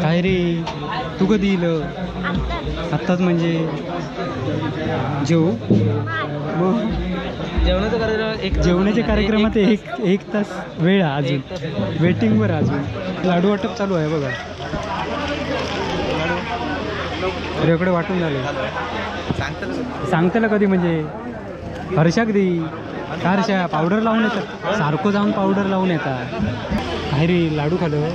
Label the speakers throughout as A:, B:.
A: काय रे तू कधी इलं? आत्ताच म्हणजे जेवू मग
B: जेवणाचं कार्यक्रम एक
A: जेवणाच्या कार्यक्रमात एक एक तास वेळ आहे अजून, वेटिंगवर अजून. लाडू वाटप चालू आहे बघा, रेकडे वाटून झाले. सांगताला कधी म्हणजे हर्षाक दी हर्षा पावडर लावून येतात, सारखं जाऊन पावडर लावून येतात. काय रे लाडू खालो?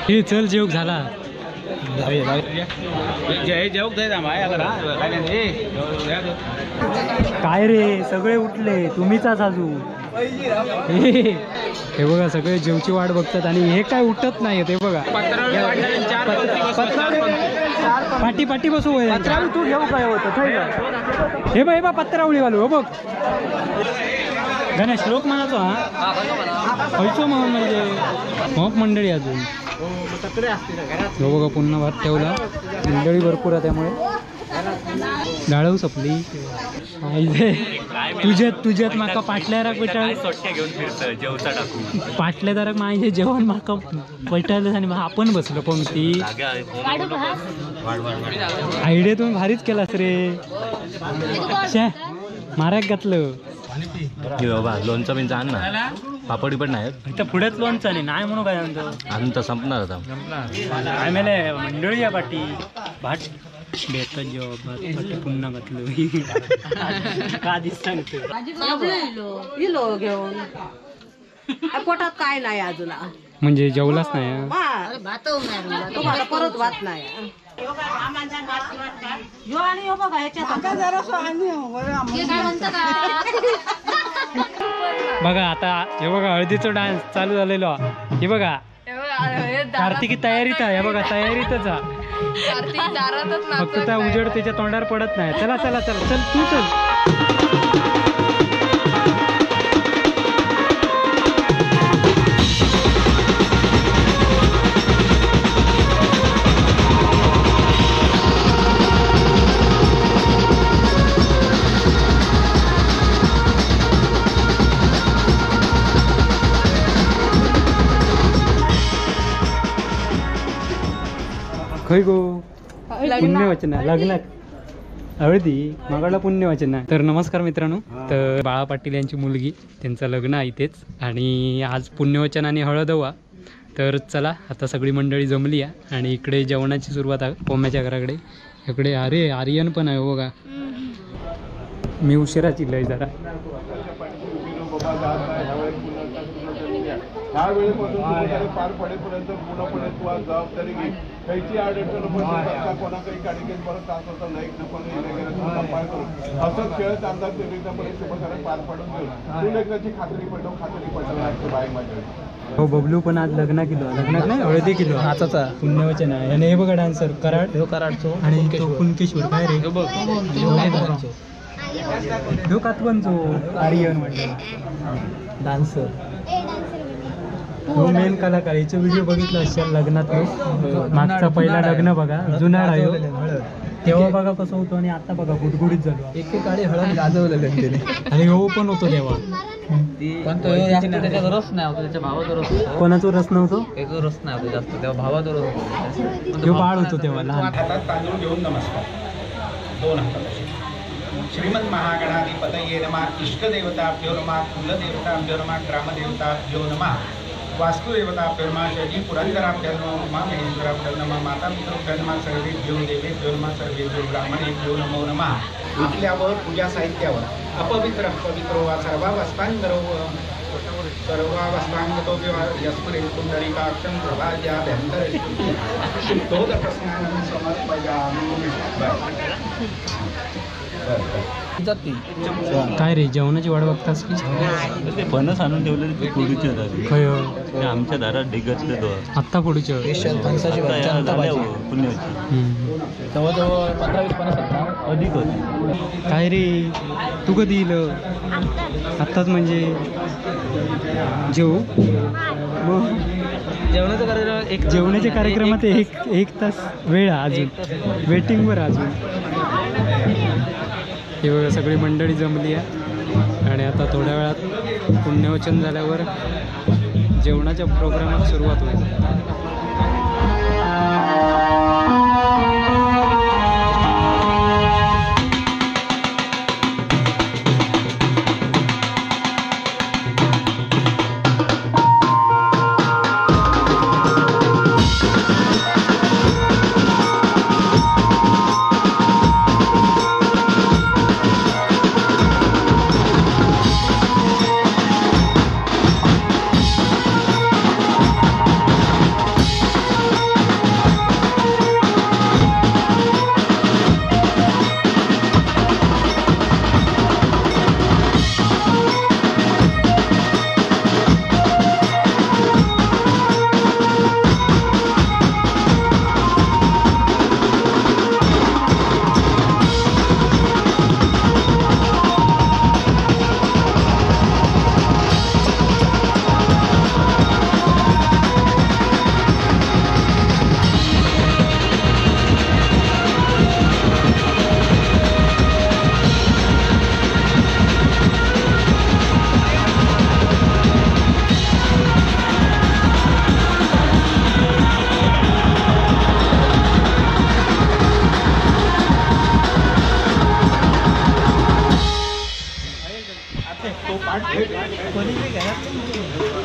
A: हे चल जेवक झाला. काय रे सगळे उठले, तुम्हीच अजून. हे बघा सगळे जेवची वाट बघतात आणि हे काय उठत नाही. ते बघा पाठी पाठी बसू.
B: तू घेऊ काय होतं?
A: हे बघ हे बा पत्रावळी वालू. हो बघ गणेश श्लोक म्हणायचो. हा खयचो म्हणजे मग मंडळी अजून. हो बघा पुन्हा भात ठेवला, मंडळी भरपूर आहे त्यामुळे डाळव सपली. तुझ्यात तुझ्यात माका पाटल्याराक पेटाळ पाटल्यादाराक माझे जेवण माका पेटायला आणि आपण बसलो पंक्ती. आयडिया तुम्ही भारीच केलास रे, शे माराक घातलं.
C: लोणचं बिनचं आण ना, पापड बिपड नाही
A: इथं पुढेच लोणचं नाही नाही म्हणून काय म्हणतो
C: अजून तर संपणार आता.
A: काय मेले मंडळी या पाटी भाट बेत जेव्हा भात पाटी पुन्हा घातलं का दिसत
D: घेऊन पोटात काय नाही अजून,
A: म्हणजे जेवलाच नाही
D: तुम्हाला परत भात नाही.
A: बघा आता हे बघा हळदीचा डान्स चालू झालेलो. हे बघा कार्तिकी तयारीत आहे, बघा तयारीतच. फक्त त्या उजेड त्याच्या तोंडावर पडत नाही. चला चला चला चल तू चल. खय गो पुण्यवचन लग्नात हळदी मागाडला पुण्यवचन. तर नमस्कार मित्रांनो, तर बाळा पाटील यांची मुलगी त्यांचं लग्न आहे इथेच आणि आज पुण्यवचन आणि हळद हवा. तर चला आता सगळी मंडळी जमली आहे आणि इकडे जेवणाची सुरुवात आहे पोम्याच्या घराकडे. इकडे अरे आर्यन पण आहे बघा. मी उशिराच इलोय जरा.
E: ह्या वेळेपासून पार पडेपर्यंत पूर्णपणे तू आज जबाबदारी घे. खयची अडचण कोणाकडे काढी परत त्रास होता नाही पार करून असंच खेळत अंदाज निर्विघ्नपणे शुभकार्य पार पाडून घेऊन तू लेखनाची खात्री पडलो खात्री पडलो लागतो बाईक माझ्या.
A: हो बबलू पण आज लग्न किलो लग्नात नाही हळदी किलो
B: नाचाचा
A: पुण्यवचन आहे. आणि हे बघा डान्सर कराड
B: कराडचो
A: आणि तो कुणकेश्वर. काय रे ह्यो कातवनचो आर्यन म्हटलं
B: डान्सर
A: हो मेन कलाकार. याचे व्हिडिओ बघितला असेल लग्नात, मागचा पहिला लग्न बघा जुनाड आहे तेव्हा बघा कसं होतो आणि आता बघा गुडगुडीत झालो.
B: एकेकाळी हळद गाजवलेलं त्याने
A: आणि हो पण होतो तेव्हा.
B: पण तो त्याच्यात रस नाही होता, त्याच्या भावाचा रस.
A: कोणाचा रस नव्हतो?
B: त्याचा रस नाही होता जास्त तेव्हा, भावाचा रस होता.
A: तो बाळ होतो तेव्हा लहान.
F: हातात तांदूळ घेऊन नमस्कार, दोन हातात. श्रीमद महागणाधिपतये नमः, इष्टदेवताभ्यो नमः, कुलदेवताभ्यो नमः, ग्रामदेवताभ्यो नमः, वास्तुदेवताभ्यो नमः, षडी पुरंदराभ्यो नमः, महेश्वराभ्यो नमः, मातापितृभ्यो नमः, सर्वेभ्यो देवेभ्यो नमः, सर्वेभ्यो ब्राह्मणेभ्यो नमो नमः. आपल्यावर पूजा साहित्यावर अपवित्र पवित्रो वा सर्वावस्थांगरो सर्वावस्थांगतो यस्मरे पुंडरीकाक्षं प्रभाज्याभ्यंतर शुद्धोदकस्नानं समर्पयामि.
A: काय रे जेवणाची वाट बघतास की?
C: ते फणस आणून ठेवले ते पुढचे होतात आमच्या दारात ढिगतले तो
A: आत्ता पुढचे
B: फणसाची
C: पुण्याची
B: जवळजवळ 15-20 फणस
C: अधिक होती.
A: काय रे तू कधी इलं? आत्ताच म्हणजे जेवू मग जेवणाच्या कार्यक्रमात एक तास वेळ अजून वेटिंगवर अजून. हे बघा सगळी मंडळी जमली आहे आणि आता थोड्या वेळात पुण्यवचन झाल्यावर जेवणाच्या प्रोग्रामात सुरुवात होईल.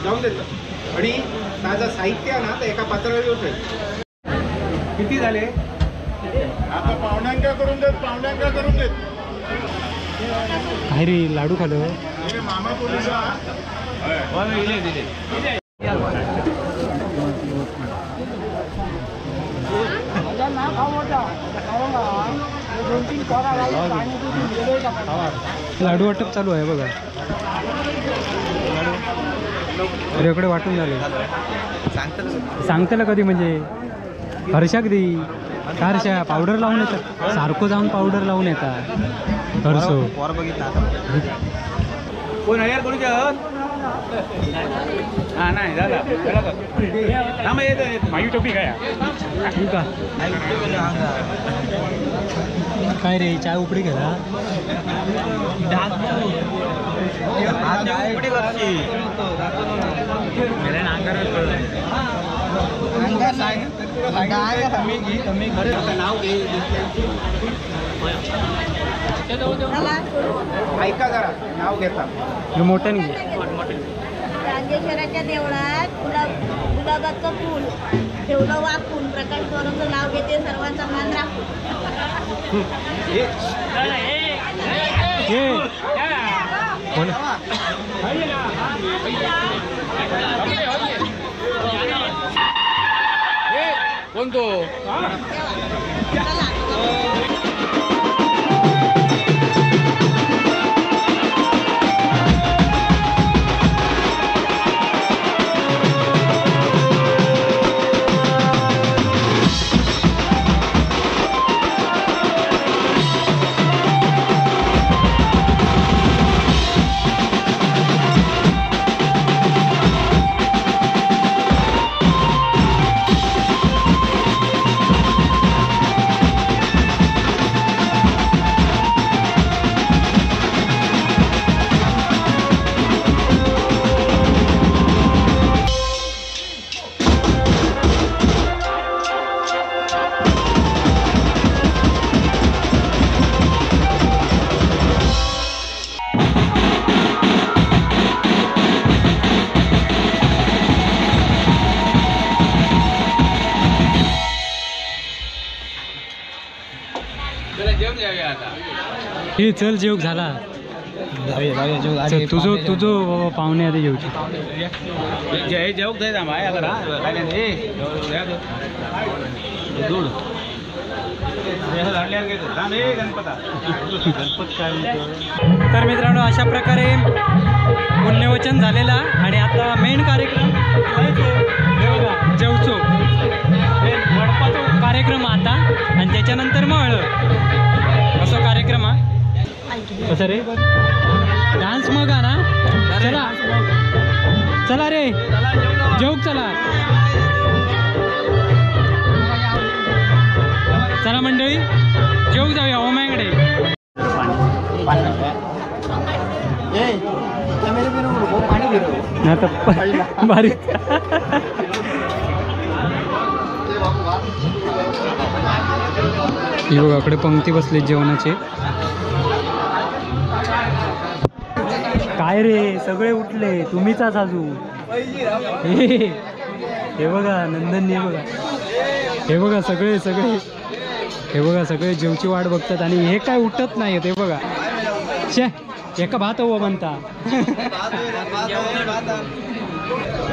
F: जाऊन देतो आणि माझं साहित्य ना तर एका पात्रावर होतंय. किती झाले
E: आता? पाहुण्यांका करून देत, पाहुण्यांका करून देत.
A: काय रे लाडू खालो
E: मामा पोलिसा.
A: लाडू वाटप चालू आहे बघा. अरे वाटून झाले. सांगताला कधी म्हणजे हर्षाक दी हर्षा पावडर लावून येतात, सारखं जाऊन पावडर लावून येतात. हर्षो
F: कोण हयार करू नाही झाला.
A: टोपी काय काय रे चाय उपडी घ्या.
F: ऐका जरा नाव घेता
A: मोठ्याने.
G: राजेश्वराच्या देवळात गुलाबाचं फूल ठेवलं वाकून, प्रकाश गौरवचं नाव घेते सर्वांचा मान राखून.
B: कोणतो
A: हे चल जेवक झाला. तुझो तुझो पाहुणे आधी जेवची. तर मित्रांनो अशा प्रकारे पुण्यवचन झालेला आणि आता मेन कार्यक्रम जेवचो वडपाचो कार्यक्रम आता आणि त्याच्यानंतर मग हळद असो कार्यक्रम हा. कसं रे डान्स मग ना, चला चला रे जेवक चला. मंडळी जेऊ जाऊया ओम्याकडे. बारीक ही बघा कडे पंक्ती बसले जेवणाचे. काय रे सगळे उठले तुम्हीच अजून. हे बघा नंदन, हे बघा, हे बघा सगळे सगळे, हे बघा सगळे जेवची वाट बघतात आणि हे काय उठत नाही. ते बघा शे एका भात हो म्हणता.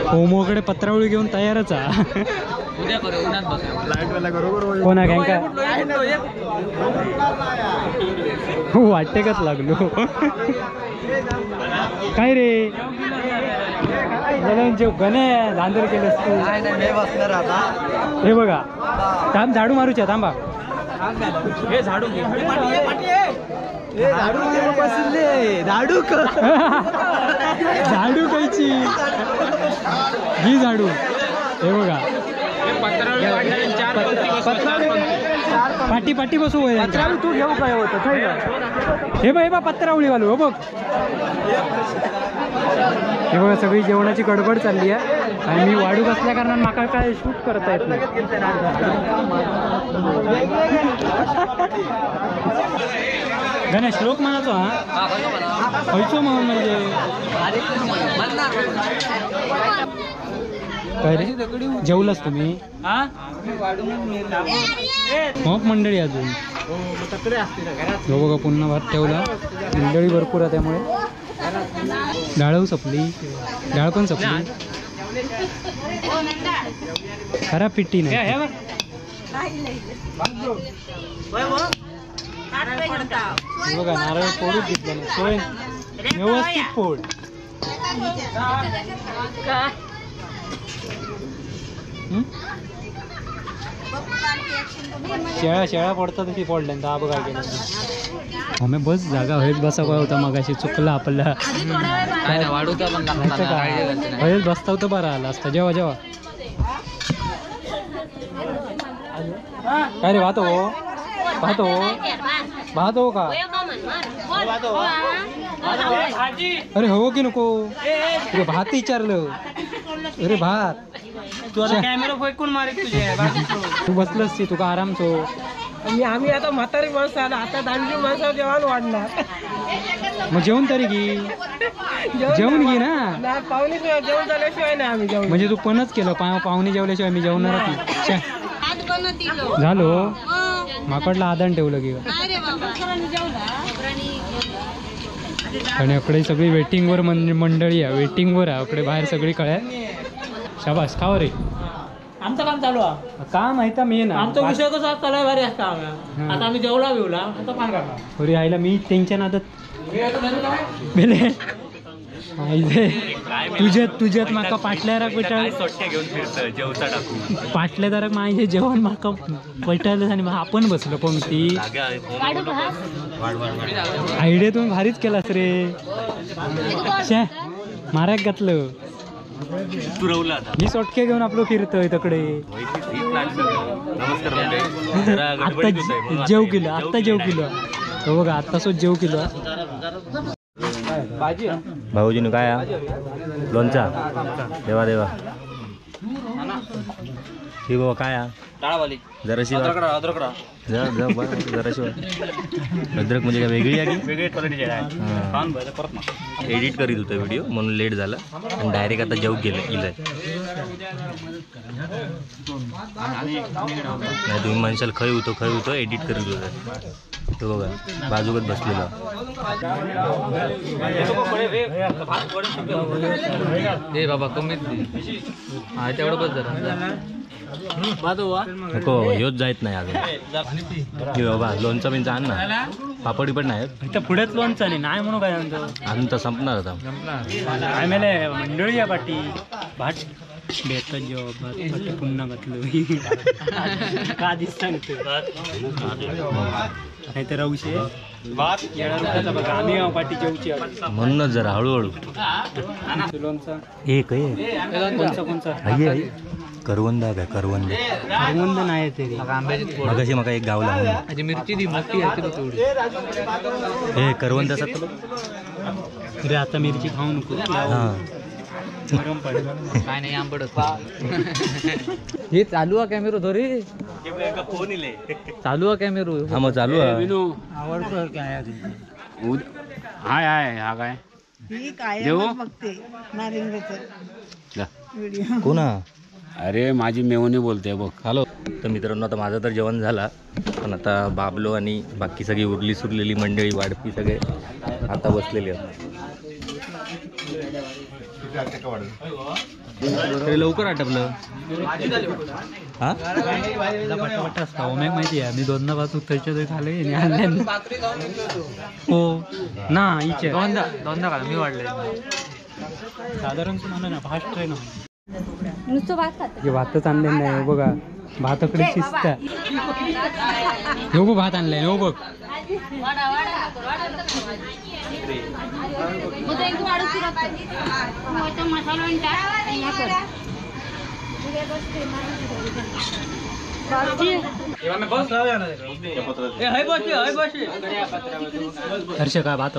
A: होमोकडे पत्रावळी घेऊन तयारच आ. कोणा काय वाटेकच लागलो. काय रे जेव गणे धांदर केलंस तू. हे बघा थांब झाडू मारूच्या थांबा.
B: हे झाडू झाडू
A: झाडू खायची ही झाडू. हे बघा पाटी पाटी बसू
B: तू घेऊ काय होतं.
A: हे बघ हे बघ पत्रावळी वालू. हो बघ हे बघा सगळी जेवणाची गडबड चालली आहे आणि मी वाढू बसल्या कारणानं माका काय शूट करता येत नाही. गणेश श्लोक म्हणायचो हा खयचो म्हणून म्हणजे काय रे जेवलास तुम्ही? मग मंडळी अजून हो बघा पुन्हा भात ठेवला. मंडळी भरपूर आहे त्यामुळे डाळ सपली, डाळ पण सपली. खराब पिट्टी नाही. बघा नारळ फोडूच घेतलं नाही. सोय व्यवस्थित फोड. शेळा शेळा पडतात तशी पडल्या दहा बघा केलं. आम्ही बस जागा हयच बसा काय होता मगाशी चुकला आपला. हयच बसता होतं बरं आला असता. जेव्हा जेव्हा काय रे भात हो भात हो भात हो का? अरे हो की नको? अरे भात विचारलं. अरे भात
B: तू आता कॅमेरा फेकून मारे तुझे.
A: तू बसलस तुका आराम सो.
B: आम्ही आता म्हातारी माणसं आलो आता दांडी माणसं जेवण वाढणार.
A: मग जेवण तरी घे, जेवण घे ना.
B: पाहुणे जेवण झाल्याशिवाय नाही आम्ही जेवण.
A: म्हणजे तू पणच केलं पाहुणे जेवल्याशिवाय मी जेवणारच नाही. झालो माकडला आदान ठेवलं की. आणि अकडे सगळी वेटिंगवर मंडळी आहे, वेटिंगवर आहे अकडे बाहेर सगळी कळ्या. शाबास खाव रे.
B: आमचं काम चालू आहे.
A: काम आहे तर मेन
B: आमचा विषय कसा चालू भारी असता. आता आम्ही जेवला बिवला आता पान काढला.
A: अरे आईला मी त्यांच्या नादात बेले तुझ्यात तुझ्यात माका पाटल्याराक पेटाळ पाटल्यादाराक माझे जेवण माका पटायला आणि आपण बसलो पंक्ती. आयडिया तुम्ही भारीच केलास रे. शे माराक घातलं. मी सोटके घेऊन आपलं फिरतोय तकडे. आता जेव किलो, आता जेव किलो. हो बघा आत्ता सो जेव किलो.
C: भाऊजीने काय लोणचा देवा देवा. ठीक बाबा काय जराशी जराशी अद्रक म्हणजे काय वेगळी आहे की
H: वेगळी क्वालिटीची आहे.
C: एडिट करीत होतो व्हिडिओ म्हणून लेट झाला आणि डायरेक्ट आता जेव गेलं इलं. नाही तुम्ही म्हणशाल खय होतो खय होतो एडिट करीत होतं. तो बघा बाजूकच बसलेला.
B: ए बाबा कमीच हा तेवढं बस जरा
C: नको ह्योच जायत नाही अजून. बाबा लोणचं बिनचं आण ना, पापडी पण नाही
A: इथं पुढेच लोणचं नाही नाही म्हणून काय म्हणतो.
C: अजून तर संपणार आता.
A: काय मेले मंडळी या पाटी भात बेहतर जवाब पुन्हा घातलं का दिसता नाही तर राहूशे बघा आम्ही पाठी जेवची
C: म्हणूनच जरा हळूहळू.
A: लोणचा
C: एक
A: कोणचा कोणचा
C: करवंदा काय करवंद
A: करवंद नाही तरी
C: मगाशी मका एक गावला
B: मिरची दी मोठी आहे तेवढी.
C: हे करवंद
A: अरे आता मिरची खाऊ नको गरम पडेल.
B: काय नाही आंबट हे चालू आहे कॅमेरो धरी चालू आहे कॅमेरो.
C: हा मग चालू आहे.
A: आवडतो काय
H: हाय हाय हा काय
C: कोणा?
H: अरे माझी मेवणी बोलते बघ.
C: हॅलो. तर मित्रांनो आता माझं तर जेवण झाला, पण आता बाबलो आणि बाकी सगळी उरली सुरलेली मंडळी वाढपी सगळे आता बसलेली आहेत. तरी लवकर आटपलं. हा
A: पटापट असता ओम्याक माहिती आहे मी दोनदा पासून थंयच्या थंय खाले आणि आणले. हो ना इचे
B: दोनदा दोनदा खाल मी वाढले
A: साधारण तुम्हाला ना फास्ट ट्रेन
G: नुसतं भात खात.
A: हे भातच आणले नाही बघा, भाताकडे शिस्त. हो बघ भात आणलाय हो बघ. हर्ष काय भात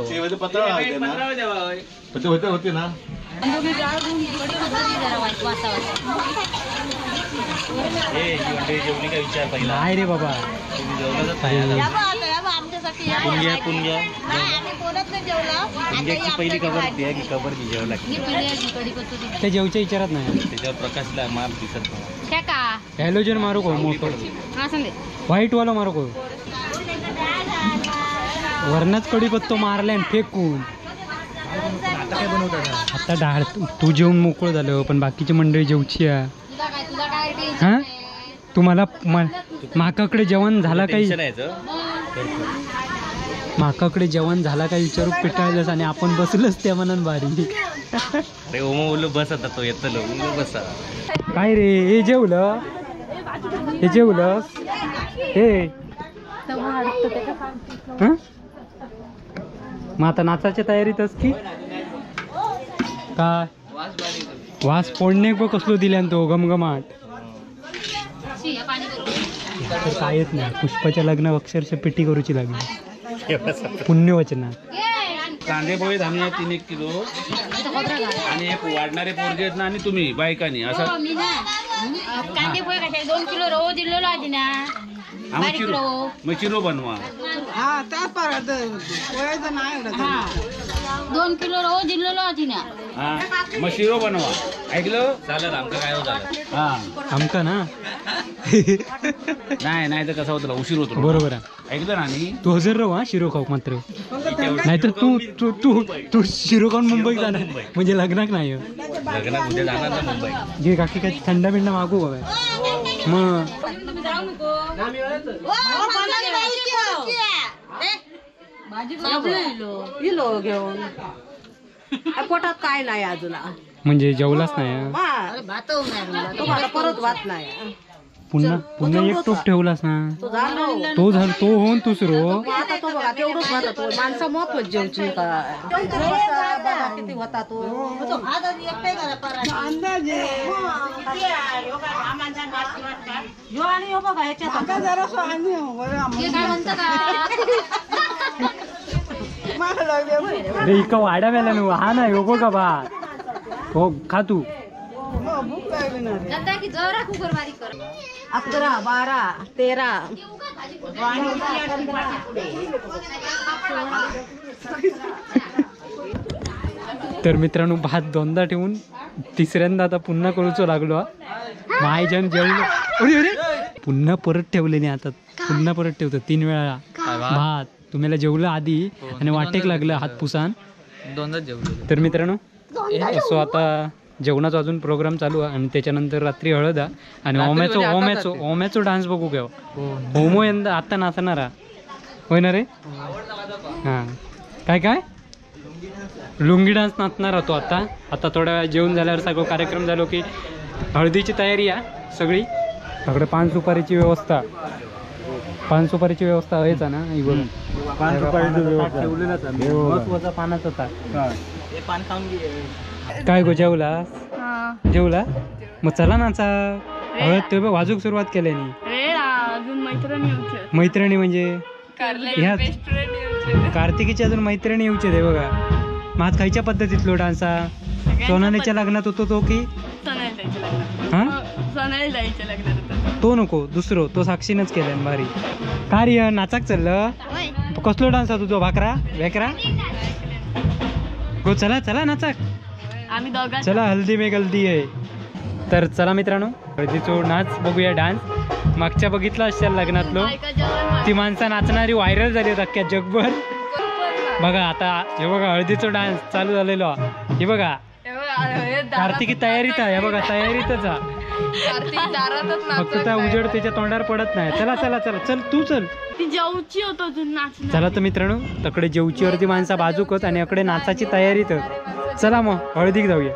E: होते ना
A: नाही रे बाबा.
C: पहिली खबर खबर जेवला
A: ते जेवच्या विचारात नाही
C: त्याच्यावर प्रकाशला मार दिसत नाही.
A: हॅलोजन मारू को मोठं व्हाईट वाला मारू को वरणाच कढीपत्तो मारलाय फेकून. आता डाळ तू जेवून मोकळं झालं पण बाकीची मंडळी जेवची आहे. हा तुम्हाला माकाकडे जेवण झाला काही माकाकडे जेवण झाला काही विचारू पिटाळलंस आणि आपण बसलंच त्या मनान भारी.
C: अरे ओमो बोललो बस आता तो येतलो बसा.
A: काय रे हे जेवलं हे जेवलंस हे मग आता नाचाच्या तयारीतच की काय वास फोडणे बघ कसलो दिल्यान तो गमगमाट. तर कायच नाही पुष्पाच्या लग्न अक्षरशः पिटी करूची लागली पुण्यवचना.
H: कांदे पोहे धान्य 3 किलो आणि एक वाढणारे पोरगे आहेत ना आणि तुम्ही बायकांनी असं
G: कांदे पोहे कशा 2 किलो रवो दिलेलो आधी ना
H: मग चिरो बनवा.
D: हा
G: 2 किलो रवो दिलेलो आधी ना
H: हा मग शिरो बनवा. ऐकलं
C: चालेल आमका काय होतं
H: हा
A: आमका ना
H: नाही नाही तर कसं होतं उशीर होतो.
A: बरोबर आहे.
H: ऐकलं ना आणि
A: तू हजर राहू हा शिरो खाऊ मात्र नाहीतर तू तू तू तू शिरो खाऊन मुंबईत जाणार म्हणजे लग्नाक नाही.
C: लग्नाक उद्या जाणार ना मुंबई.
A: घे काकी काय थंड बिंड मागू बघा मग.
D: घेऊन पोटात काय नाही अजून
A: म्हणजे जेवलाच नाही
D: तुम्हाला परत भात नाही.
A: पुन्हा पुन्हा एक टोप ठेवलास ना तो झाला तो होऊन दुसरो.
D: आता तो बघा तेवढंच भात तो माणसं मोफत जेवची काय किती होता तो आणि बघा ह्याच्यात
A: अरे इका वाड्या मेला नु हा नाही हो का भात हो खा तू.
D: 11 12 13
A: तर मित्रांनो भात दोनदा ठेवून तिसऱ्यांदा आता पुन्हा करूचो लागलो. मायजन जेवलो अरे अरे पुन्हा परत ठेवले नाही आता पुन्हा परत ठेवतो 3 वेळा भात. तुम्हाला जेवलं आधी आणि वाटेक लागलं हात पुसान.
B: दोनदा जेवलो.
A: तर मित्रांनो असो आता जेवणाचा अजून प्रोग्राम चालू आहे आणि त्याच्यानंतर रात्री हळद आणि ओम्याचो ओम्याचो ओम्याचो डान्स बघू घेऊ. ओमो यंदा आता नाचणार होय ना रे. हां काय काय लुंगी डान्स नाचणार होतो आता. आता थोड्या वेळा जेवण झाल्यावर सगळं कार्यक्रम झालो की हळदीची तयारी आहे सगळी. सगळं पान सुपारीची व्यवस्था, पान सुपारीची व्यवस्था आहेच ना. ही बघ
I: पान सुपारीची व्यवस्था
A: महत्वाचा पानाचा ताट. काय गो जेवला? जेवला मग चला नाचा. हळद ते बघ वाजूक सुरुवात केल्यानी. मैत्रिणी म्हणजे कार्तिकीची अजून मैत्रिणी येऊचे ते बघा. मग आज खायच्या पद्धतीतलो डान्सा सोनालीच्या लग्नात होतो तो की तो नको दुसरो तो साक्षीनच केल्यान भारी कार्य. नाचाक चाललं कसलो डान्स हा तुझो? भाकरा वेकरा गो. चला चला नाचाक चला. हल्दी में गलती आहे. तर चला मित्रांनो हळदीचो नाच बघूया. डान्स मागच्या बघितला असेल लग्नातलो, ती माणसं नाचणारी व्हायरल झाली होती अख्ख्या जगभर. बघा आता हे बघा हळदीचो डान्स चालू झालेलो. हे बघा कार्तिकी तयारीत आहे. बघा तयारीतच फक्त त्या उजेड त्याच्या तोंडावर पडत नाही. चला चला चला चल तू चल. चला तर मित्रांनो तकडे जेवचीवरती माणसा बाजूकत आणि अकडे नाचाची तयारीत. चला मग हळदीक जाऊया.